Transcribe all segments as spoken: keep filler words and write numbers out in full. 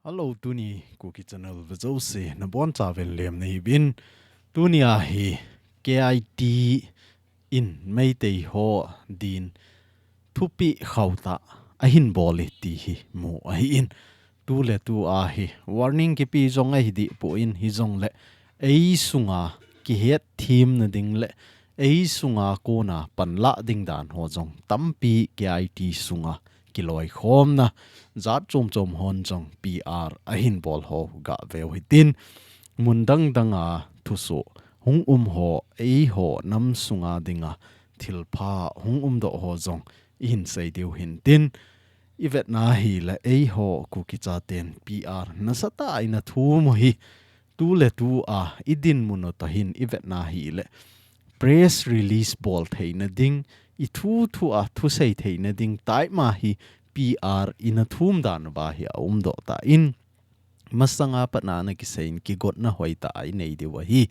Hello, tuni Kuki Channel vejouse nabonchauvin lemna hiuvin. Tuni ahi K I T in Meitei ho din thupeh khauhtah ahin bol e ti hi mu ahin. Tuletu ahi warning kipe jong ahi dehpoi, hijongle ei sunga kihetthemna ding le ei sunga kona panlah ding dan ho jong tampi K I T sunga kiloikhomna jat chomchom hon jong P R ahin bol ho gaveu hitin, mun dang danga thusoh hung um ho, eiho nam sunga dinga thilpha hung umdoh ho jong ihin sei diu hintin, ivetna hile eiho Kuki chaten P R nasatah a ina thum u hi tuletu a idinmun u tohin ivetna hile press release bol theina ding, ithu thu a thusei theina ding taima hi P R ina thum dan uva hi aumdoh tan, masanga patna ana kiseiyin kigotna hoitah a inei diu ahi.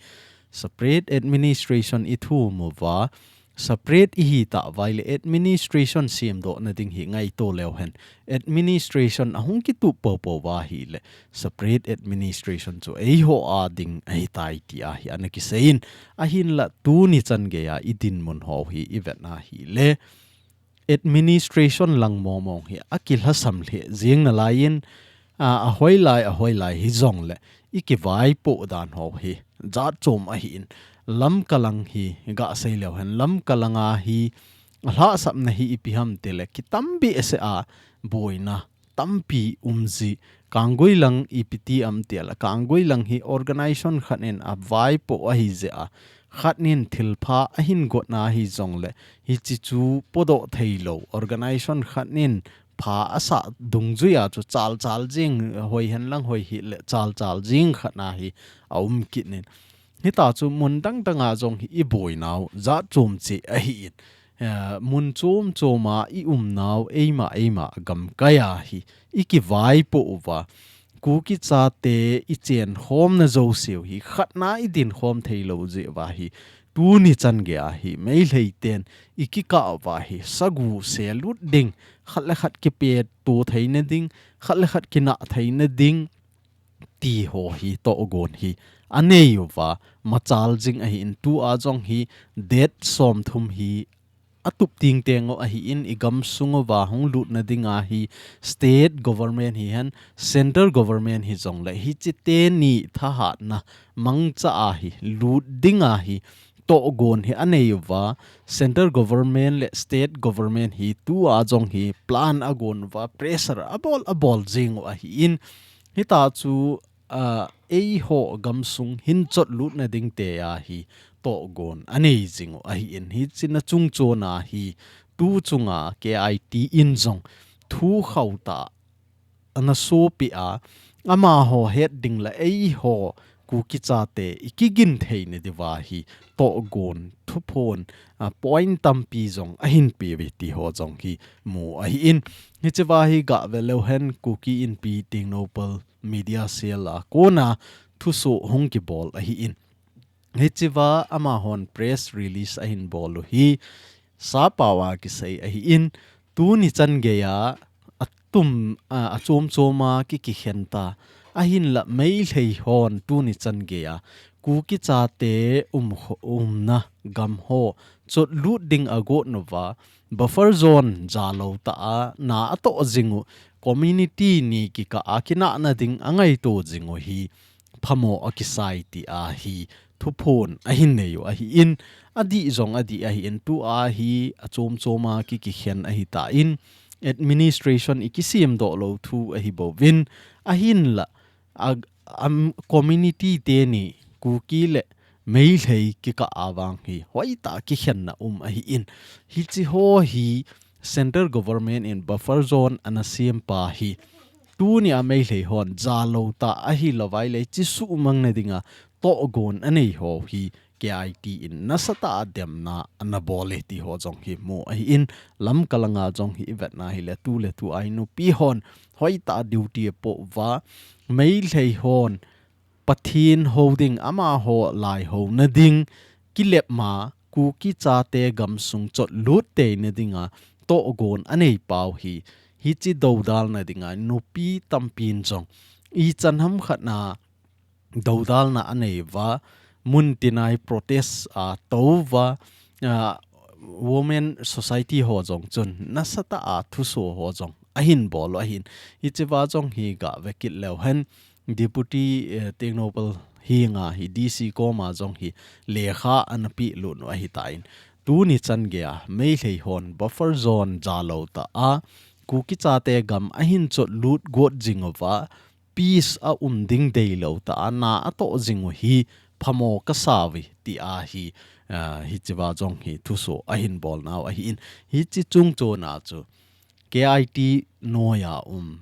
Separate administration ithum uva, separate ihitah uva ile administration semdohna ding hi ngaito leuhen, administration ahung kitup poupou uva hile separate administration chu eiho a ding ahitai ti ahi ana kiseiyin, ahinla tuni changeiya idinmun ho hi ivetna hile administration lang mongmong hi akilhasam lheh jeng nalaiyin, a, ahoilai ahoilai hijongle ikivaipoh dan ho hi jat chom ahin, Lamka lang hi gasei leuhen, Lamka langa hi alhahsapna hi ipi ham tile kitam behseh a boina tampi umji, Kanggui lang ipi ti am tile Kanggui lang hi organization khat in avaipoh ahijeh a khat in thilpha ahin gotna hijongle hiche chu podoh theilou, organization khat in pha asah dungjuiya chu chalchal jeng, hoihen lang hoihih le chalchal jeng khatna hi aum kit in, hita chu mun dang danga jong hi iboinau jat chom cheh ahin, eh, mun chom choma iumnau eima eima gamkaiya hi ikivaipoh uva, Kuki chate ichenkhomna jouseu hi khatna idinkhom theilou jeh uva hi tuni changeiya hi Meitei ten ikikah uva hi sagu selut ding, khat le khat kipehto theina ding, khat le khat kinah theina ding ti ho hi tohgon hi anei uva, machal jing ahin, tua jong hi date somthum hi atup ding teng u ahin, igamsung uva hung lutna dinga hi state government hihen, central government hijongle hiche teni thahatna mangcha a hi lut dinga hi tohgon hi anei uva, central government le state government hi tua jong hi plan agon uva, pressure abol abol jing u ahin, hita chu, a, eiho gamsung hin chotlutna ding tia hi tohgon anei jing u ahin, hiche na chungchona hi tu chunga K I T in jong thu khauhtah ana sopeh a, amaho het ding le eiho Kuki chate ikigin theina diuva hi tohgon thuphon, a, point tampi jong ahin peuve ti ho jong hi mu ahin, hichea hi gave leuhen Kuki Inpi Tengnoupal Media Cell a kona thusoh hung kibol ahin. Hichea amahon press release ahin bol u hi sappao a kisei ahin, tuni changeiya atum, a, achom choma ki, kikhen ta. Ahinla Meitei hon tuni changeiya Kuki chate um kho, umna gam ho chotlut ding agot nauva, buffer zone jalou tah a na atoh jing u, community ni kikah a kinahna ding angaito jing u hi phamo akisai tia hi thuphon ahin nei u ahin, adih jong adih ahin, tua hi achom choma ki, kikhen ahitan, administration ikisem doh lou thu ahi bouvin, ahinla a, am, community teni Kuki le Meitei kikah a vang hi hoitah kikhenna um ahin, hiche ho hi central government in buffer zone ana sem pa hi tunia Meitei hon jalou tah ahilouva ahile hiche suhmang na dinga tohgon anei ho hi K I T in nasatah a demna ana bol e ti ho jong hi mu ahin, Lamka langa jong hi ivetna hile tuletu a hi nupi hon hoitah a duty apoh uva, Meitei hon Pathen hou ding, amaho lai houna ding, kilepma Kuki chate gamsung chotlut teina dinga tohgon anei pau hi, hiche doudalna dinga nupi tampin jong ichan ham khat na dodalna anei uva, mun tin a hi protest atou uva, a, women society ho jong chun nasatah a thuso ho jong ahin bol u ahin. Hiche va jong hi gave kit leu hen, Deputy, eh, Tengnoupal henga hi D C koma jong hi lekha ana peh lut u ahitan. Tuni chan geiya Meitei hon buffer zone jalou tah a, Kuki chate gam ahin chotlut got jing uva, peace aum ding deilou tah a na atoh jing u hi phamo kasa uve tia hi, ah, hiche va jong hi thuso ahin bol nau ahin. Hiche chungchon a chu K I T noiya um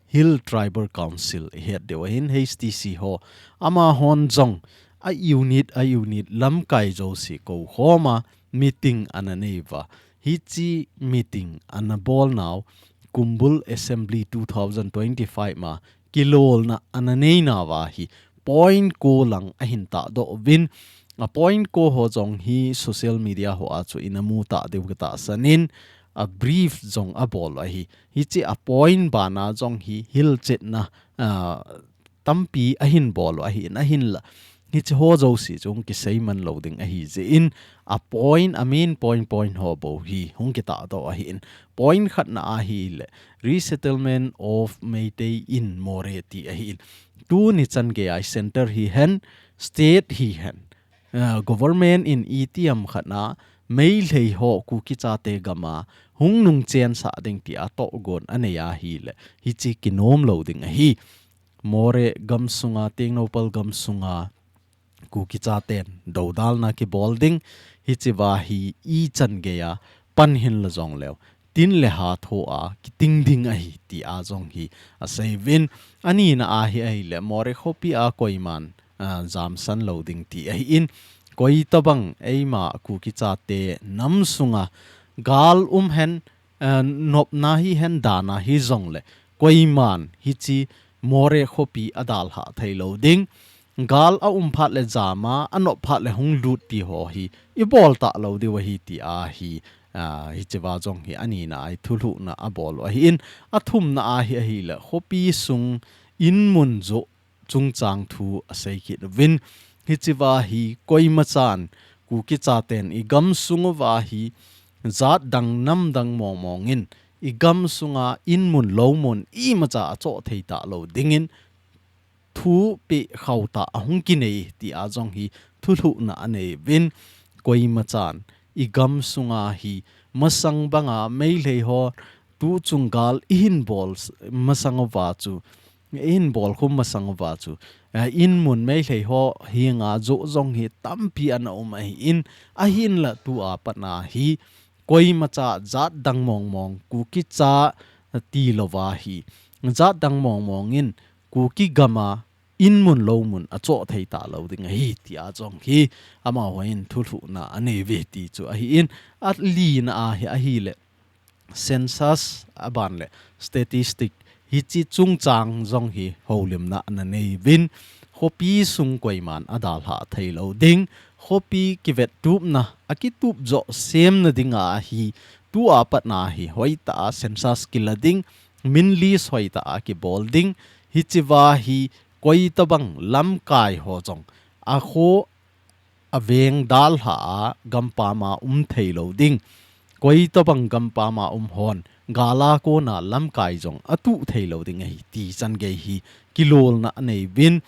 Hill Tribal Council ihet diu ahin, H T C ho, amahon jong a unit, a unit lamkai jouse kou khoma meeting ana nei uva. Hiche meeting ana bol nau, Kumbul Assembly two thousand twenty-five ma kilolna ana nei nauva hi point ko lang ahin tahdoh uvin, a point ko ho jong hi social media hoa chu ina mu tah diu katahsan in, a brief jong abol u ahi. Hiche a point bana jong hi hilchetna, ah, tampi ahin bol u ahin, ahinla hiche ho jouse chu hung kisei man lou ding ahi jeh in, a point, a main point, point ho bou hi hung kitahdoh ahin. Point khatna ahile Resettlement of Meitei in Moreh ti ahin. Tuni chan geiya centre hihen, state hihen, ah, government in itiham khat na Meitei ho Kuki chate gam a hung nungchensah ding tia tohgon anei ahile, hiche kinom lou ding ahi. Moreh gamsunga, Tengnoupal gamsunga Kuki chaten dodalna kibol ding, hiche va hi ichan geiya pan hinla jongleu, tin le ha thoa kiting ding ahi tia jong hi asei uvin. Anina ahi ahile Moreh khopi a koiman, ah, jamsan lou ding ti ahin. Koitabang eima Kuki chate nam sunga gal um hen, eh, nopna hihen, dana hijongle, koiman hiche Moreh khopi adalhah thei lou ding. Gal aum phat le jam a, anop phat le hung lut ti ho hi ibol talou diu ahi tia hi, ah, hiche va jong hi anina a hi thulhuhna abol u ahin. Athumna ahi ahile khopi sung in mun joh chungchang thu asei kit uvin. Hiche va hi koimachan Kuki chaten i gamsung uva hi jat dang nam dang mong mong in i gamsunga in mun lou mun imacha achoh thei talou dingin thupeh khauh tah ahung kinei tia jong hi thulhuhna anei uvin. Koimachan i gamsunga hi masang banga Meitei ho tuchung gal ihin bol s-, masang uva chu, ihin bol khum masang uva chu, eh, in mun Meitei ho henga joh jong hi tampi ana um ahin, ahinla tua patna hi koimacha jat dang mong mong Kuki cha tilouva hi jat dang mong mong in Kuki gam a in mun lou mun achoh thei talou ding ahi tia jong hi amahon thulhuhna anei uve ti chu ahin. Alina ahi ahile census aban le statistic hiche chungchang jong hi houlimna ana nei uvin. Khopi sung koiman adalhah thei lou ding, khopi kivettupna, akitup joh semna dinga hi tua patna hi hoitah a census kila ding, min list hoitah a kibol ding, hiche va hi koitabang lamkai ho jong akho aveng dalha a gampam a um thei lou ding. Koitabang gampam a um hon gal a kona lamkai jong atuh thei lou ding ahi ti chan gei hi kilolna anei uvin.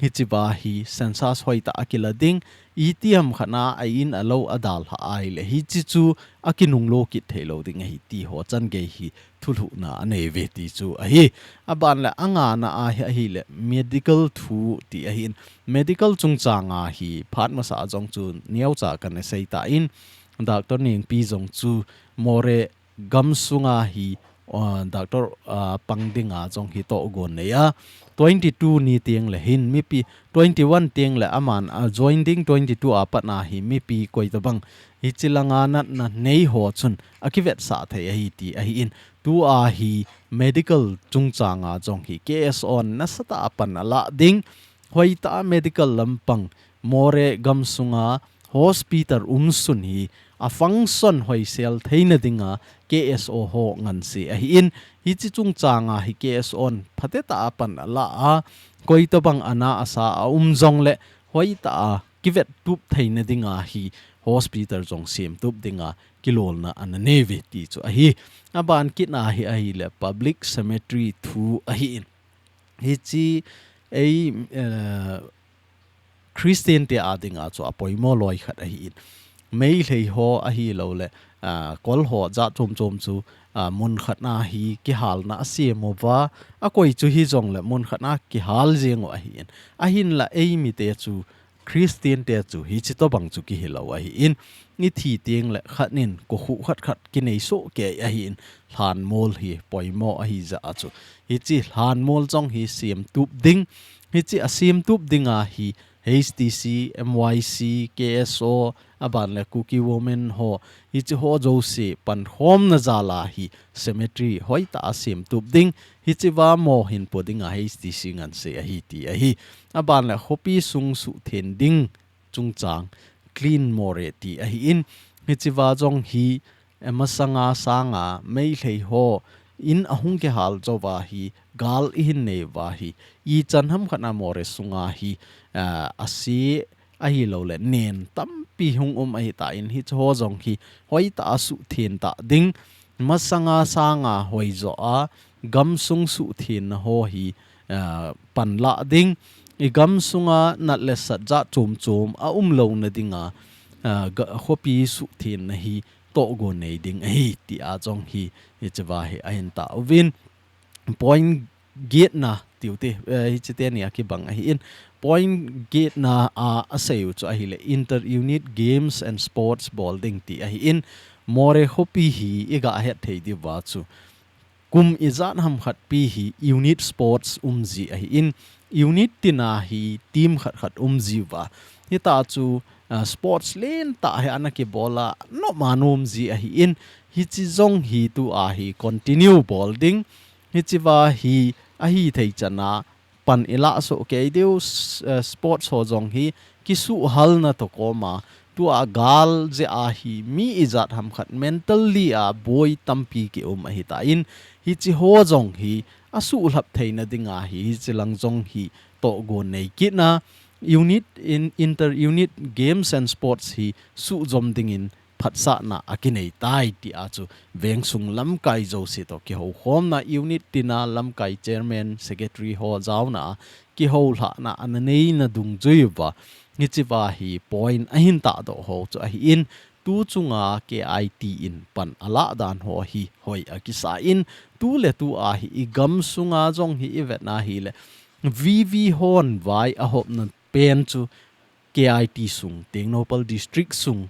Hiche va hi census hoitah a kila ding, itiham khat na a in a lou adalha ahile hiche chu akinunglo kit thei lou ding ahi ti ho chan gei hi thulhuhna anei uve ti chu ahi. Aban le angana ahi ahile medical thu ti ahin. Medical chungchang a hi phat masa a jong chu neocha kana sei tan, Doctor Nengpi jong chu Moreh gamsunga hi, uh, Doctor, uh, pang dinga jong hi tohgon nei a. Twenty-two ni teng le hin mipi, twenty-one teng le aman a join ding, twenty-two a patna hi mipi koitabang hiche langa natna nei ho chun akivetsah thei ahi ti ahin. Tua hi medical chungchang a jong hi K S O nasatah a pan ala ding. Hoitah a medical lampang Moreh gamsunga hospital umsun hi a function hoisel theina dinga K S O ho nganse ahin, hiche chungchanga hi K S O in phatecha a pan ala a, koitobang ana asa a um jongle hoitah a kivettup theina dinga hi hospital jong semtup dinga kilolna ana neiuve ti chu ahi. Aban kitna hi ahile public cemetery thu ahin. Hiche ei, eh, Christian te a dinga chu apoimo loi khat ahin. Meitei ho ahilouleh, ah, Kol ho jat chom chom chu, ah, mun khat na hi kihalna asem uva, akoi chu hijongle mun khat na kihal jeng u ahin. Ahinla eimite chu Christian te chu hiche tobang chu kihilou ahin. Ithi tengle khat in kokhuh khat khat kinei soh kei ahin, lhanmol hi poimo ahi jeh a chu. Hiche lhanmol jong hi semtup ding, hiche asemtup dinga hi H T C, M Y C, K S O, aban le Kuki Women ho, hiche ho jouse pankhomna jal a hi cemetery hoitah a semtup ding, hiche va mo hin po dinga H T C nganse ahi ti ahi. Aban le khopi sung suhthen ding chungchang clean Moreh ti ahin, hiche va jong hi, eh, masanga sanga Meitei ho in ahung kihal jou va hi, gal ihin nei uva hi, ichan ham khat na Moreh sunga hi, ah, ase ahilouleh nen tampi hung um ahitan, hiche ho jong hi hoitah a suhthen ta ding, masanga sanga hoijo a gamsung suhthenna ho hi, ah, panla ding, igamsunga nat le sat jat chom chom aumlouna dinga, ah, ga-, khopi suhthenna hi tohgon nei ding ahi, tia jong hi, hiche va hi ahin tao uvin. Point getna tiu te, eh, hiche teni a kibang ahin. Point getna a, asei u chu ahile inter unit games and sports bol ding ti ahin. Moreh khopi hi iga het thei diu va chu kum ijat ham khat pi hi unit sports um ji ahin, unit tina hi team khat khat um ji uva. Hita chu, ah, sports lentah hi ana kibol a, nom a nom ji ahin, hiche jong hi tua hi continue bol ding, hiche va hi ahithei chan a pan ilah soh kei diu, s-, eh, sports ho jong hi kisuhhalna toh koma, tua gal jeh a hi mi ijat ham khat mentally a boi tampi kium ahitan, hiche ho jong hi asuhlhap theina dinga hi, hiche lang jong hi tohgon nei kitna, unit in, inter unit games and sports hi suhjom dingin phatsahna akinei tai, tia chu vengsung lamkai jouse toh kihoukhomna, unit tina lamkai chairman, secretary ho jaona a kihoulhahna ana neina dungjui uva, hiche va hi point ahin tahdoh ho chu ahin, tu chunga K I T in pan alah dan ho hi hoi akisa in, tu le tua hi igamsunga jong hi ivetna hile V V hon vai ahopna pen chu K I T sung, Tengnoupal District sung,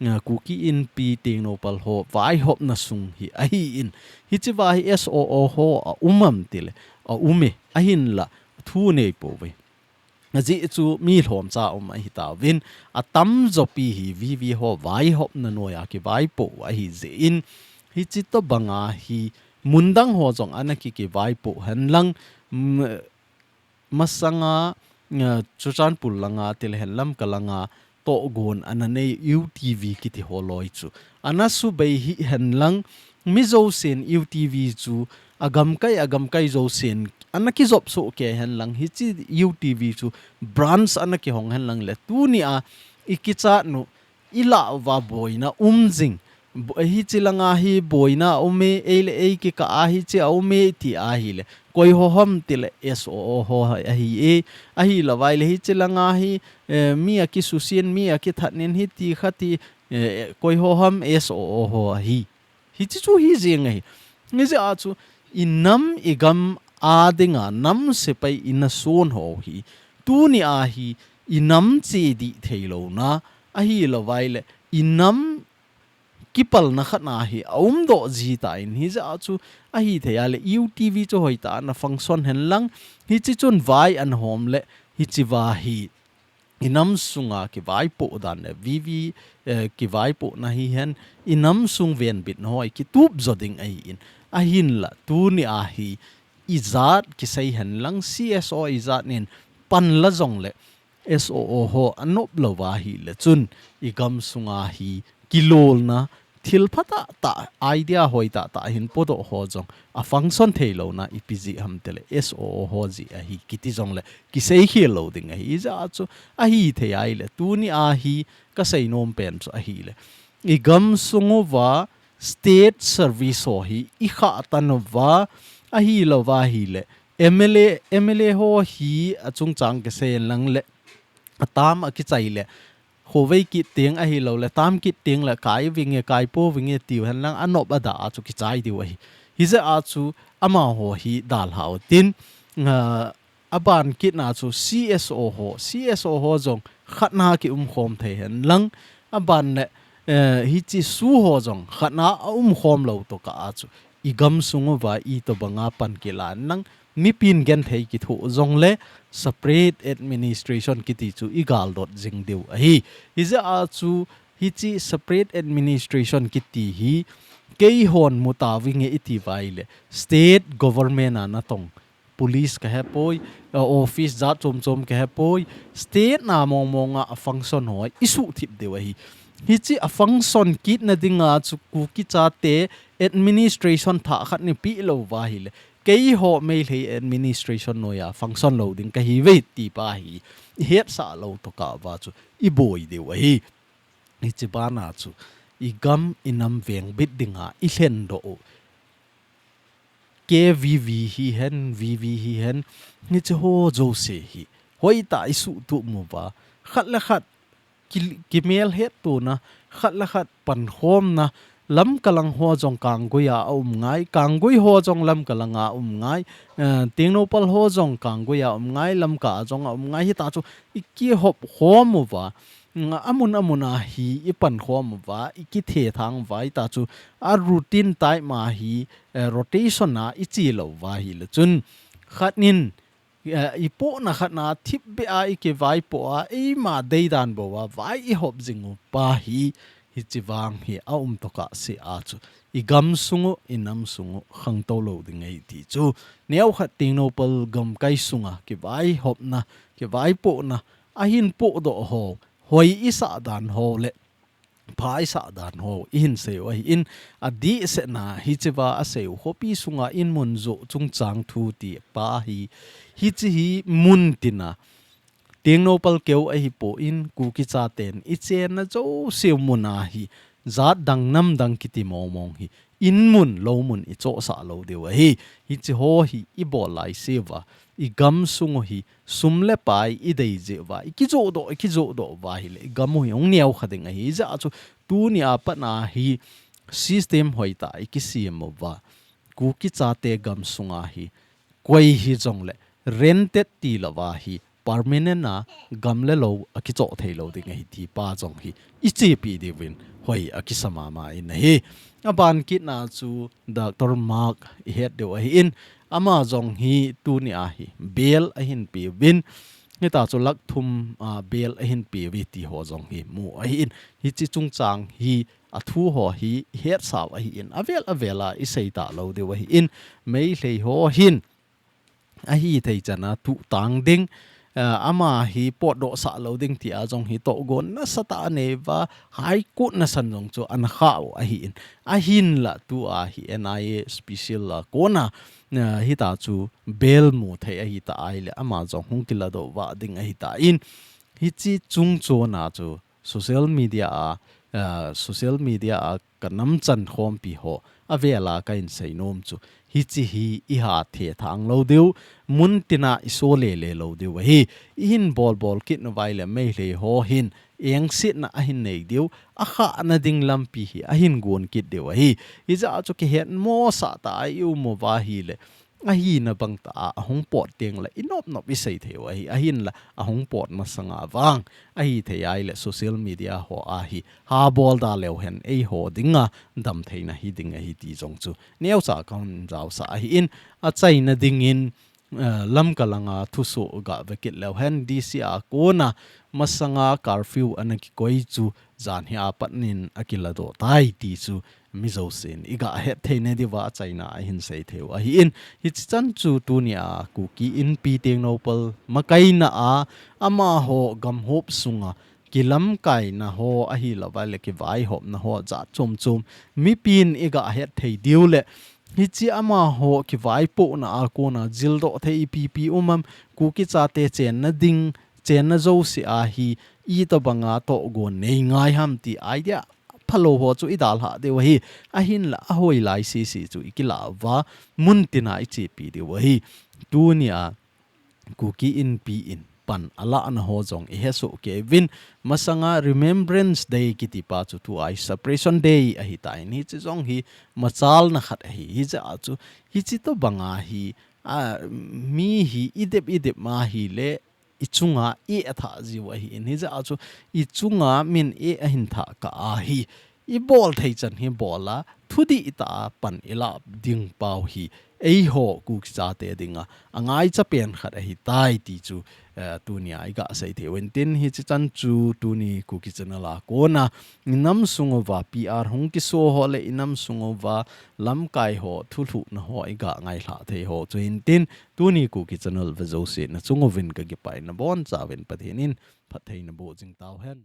ah, Kuki Inpi Tengnoupal ho vaihopna sung hi ahin. Hiche va hi S O O ho aum am tile, aum e, ahinla thu nei pouve. Ajeh chu mi lhomcha um ahitauvin, atamjo pi hi V V ho vaihopna noiya kivaipoh u ahi jeh in, hiche tobanga hi mundang ho jong ana ki, kivaipoh henlang, mm, masanga, eh, Churachandpur langa, tile hen Lamka langa, tohgon ana nei U T V kiti ho loi chu ana subei hih henlang, mi jousen U T V chu agamkai, agamkai jousen ana kijop soh kei henlang, hiche U T V chu branch ana kihong henlang le, tunia ikichat nu, ilah uva boina um jing. Bo-, hiche langa hi boina um e, ei le ei kikah a hiche aum e ti ahile, koi ho ham tile S O O ho ahi e, ahilou vaile hiche langa hi, eh, mi akisusen, mi akithat nin hiti khati, eh, koi ho ham S O O ho ahi. Hiche chu hi jeng ahi. Hijeh a chu inam igam a dinga nam sepai ina son ho hi, tunia hi inam che dih theilouna, ahilou vaile inam kipalna khat na hi aumdoh ji tan, hijeh a chu ahithei a le U T V chu hoitah a ana function henlang, hiche chun vai ana hom le, hiche va hi inam sunga kivaipoh dan le V V, eh, kivaipohna hihen, inam sung venbitna ho hi kitup jo ding ahin, ahinla tunia hi ijat kisei henlang, C S O ijat nin panla jongle S O O ho anop lou va ahile chun igamsunga hi kilolna, thil phatah tah, idea hoitah tah hin podoh ho jong a function theilouna ipi jeh ham tile S O O ho jeh ahi kiti jongle kisei khel lou ding ahi. Ijeh chu ahithei ahile, tuni a hi kasei nom pen chu ahile, i gamsung uva state service ho hi i khah tan uva, ahilouva ahile M L A, M L A ho hi a chungchang kisei lang le, a term a kichai le, khovei kit teng ahilouleh term kit teng le kai vinge, kai po vinge tiu hen lang a nop a da a chu kichai diu ahi. Hijeh a chu amaho hi dalhau tin, ah, a ban kitna chu C S O ho, C S O ho jong khatna kiumkhom thei hen lang, a ban le, eh, hiche SoO ho jong khatna a umkhom lou tokah a chu i gamsung uva itobanga pan kilan lang, mipin genthei kithoh jongle separate administration kiti chu i galdot jing diu ahi. Hijeh a chu hiche separate administration kiti hi keihon mutavinge iti uva ahile state government a natong police kahepoi, uh, office jat chom chom kahepoi, state na mong mong a function ho i suhthip diu ahi. Hiche a function kitna dinga chu Kuki chate administration thah khat nei peh lou uva ahile, keiho Meitei administration noiya function lou ding kahiuve ti pa hi i hetsah lou tokah uva chu i boi diu ahi. Hiche bana chu i gam i nam vengbit dinga i lhendoh u K V V hihen, V V hihen, hiche ho jouse hi hoitah i suhtup uva, khat le khat ki, kimelhetona, khat le khat pankhomna, Lamka lang ho jong Kanggui a a um ngai, Kanggui ho jong Lamka langa um ngai, eh, Tengnoupal ho jong Kanggui a um ngai, Lamka a jong a um ngai, hita chu i kihop khom uva, mm, amun amun a hi i pankhom uva, i kithethang uva, hita chu a routine type ma hi, eh, rotation a i che lou uva ahile chun khat in, eh, i pohna khat na thipbeh a i kivaipoh a, eima deidan bou a vai i hop jing u pa hi, hiche vang hi a um tokah seh a chu i gamsung u, i namsung u khangtou lou ding ahi ti chu. Neokhat Tengnoupal gamkai sunga kivaihopna, kivaipohna, ahin pohdoh ho, hoi i sah dan ho le pha i sah dan ho i hin sei u ahin, adehsetna hichea asei u khopi sunga in mun joh chungchang thu ti pa hi, hiche hi mun tina Tengnoupal keu ahipon Kuki chaten i chenna jouse mun a hi jat dang nam dang kiti mong mong hi in mun lou mun i chohsah lou diu ahi. Hiche ho hi i bol lai seuva, i gamsung u hi sum le pai i dei jeh uva, i kijohdoh, i kijohdoh uva ahile i gam u hi hung neokha ding ahi. Hijeh a chu tunia pat a hi system hoitah i kisem uva, Kuki chate gamsunga hi koi hijongle rented tilouva hi permanent a gam le lou a kichoh thei lou ding ahi ti pa jong hi i chepi diuvin hoi a kisa mama in ahi. Aban kitna chu Doctor Mark i het diu ahin, ama jong hi tunia hi bail ahin peuvin, hita chu lakh thum, ah, bail ahin peuve ti ho jong hi mu ahin, hiche chungchang hi a thu ho hi i hetsau ahin, avel avel a i sei talou diu ahin, Meitei ho hin ahithei chan a tuhtang ding, eh, ama hi potdoh sah lou ding tia jong hi tohgon nasatah anei uva, High Court nasan jong chu ana khah u ahin. Ahinla tua hi N I A special a kona, eh, hita chu bail mu thei ahita ahile ama jong hung kiladoh vah ding ahitan, hiche chungchon a chu social media a, ah, social media a ka namchan khompi ho avel a ka hin sei nom chu, hiche hi i ha thethang lou diu, mun tina i so lele lou diu ahi. I hin bol bol kit nauva ahile Meitei ho hin engsetna ahin nei diu, akhahna ding lampi hi ahin gon kit diu ahi. Hijeh a chu kihet mosah tah a i um uva ahile, ahina bang tah a ahung pot teng le i nop nop i sei thei u ahi, ahinla ahung pot masanga vang ahithei ahile social media ho a hi ha bol da leu hen eiho dinga damtheina hi ding ahi ti jong chu neocha ka hung jaosah ahin, achaina dingin, eh, Lamka langa thusoh ga ve kit leu hen D C a kona masanga curfew ana kikoi chu jan hi apat in akiladoh tai ti chu mi jousen i ga het thei na diuva achaina a hin sei thei u ahin. Hiche chan chu tunia Kuki Inpi Tengnoupal makaina a amaho gamhop sunga kilamkaina ho ahilouva le kivaihopna ho jat chom chom mipin iga het thei diu le, hiche amaho kivaipohna a kona jildoh thei ipi ipi um am, Kuki chate chenna ding, chenna jouse a hi itobanga tohgon nei ngai ham ti idea phalou ho chu idalhah diu ahi. Ahinla ahoilai sese chu ikilah uva, muntina ichepi diu ahi. Tunia Kuki Inpi in pan alahna ho jong ihesoh kei uvin, masanga Remembrance Day kiti pa chu tua hi Separation Day ahitan, hiche jong hi machalna khat ahi. Hijeh a chu, hiche tobanga hi, a, mi hi idep idep ma ahile, ichunga eh athah jiu ahin, hijeh a chu, ichunga min eh ahin thah kah a hi, ibol thei chan hi bol a, thudihtah a pan ilah ding pau hi, eiho Kuki chate dinga angaicha pen khat ahitai ti chu, eh, tunia iga sei thei uvin tin, hiche chan chu tuni Kuki Channel a kona inam sung uva P R hung kiso ho le inam sung uva lamkai ho thulhuhna ho iga ngailhah thei ho chu hintin, tuni Kuki Channel ve jouse nachung uvin kakipah in, nabonchauvin Pathen in phatthei naboh jing tauhen.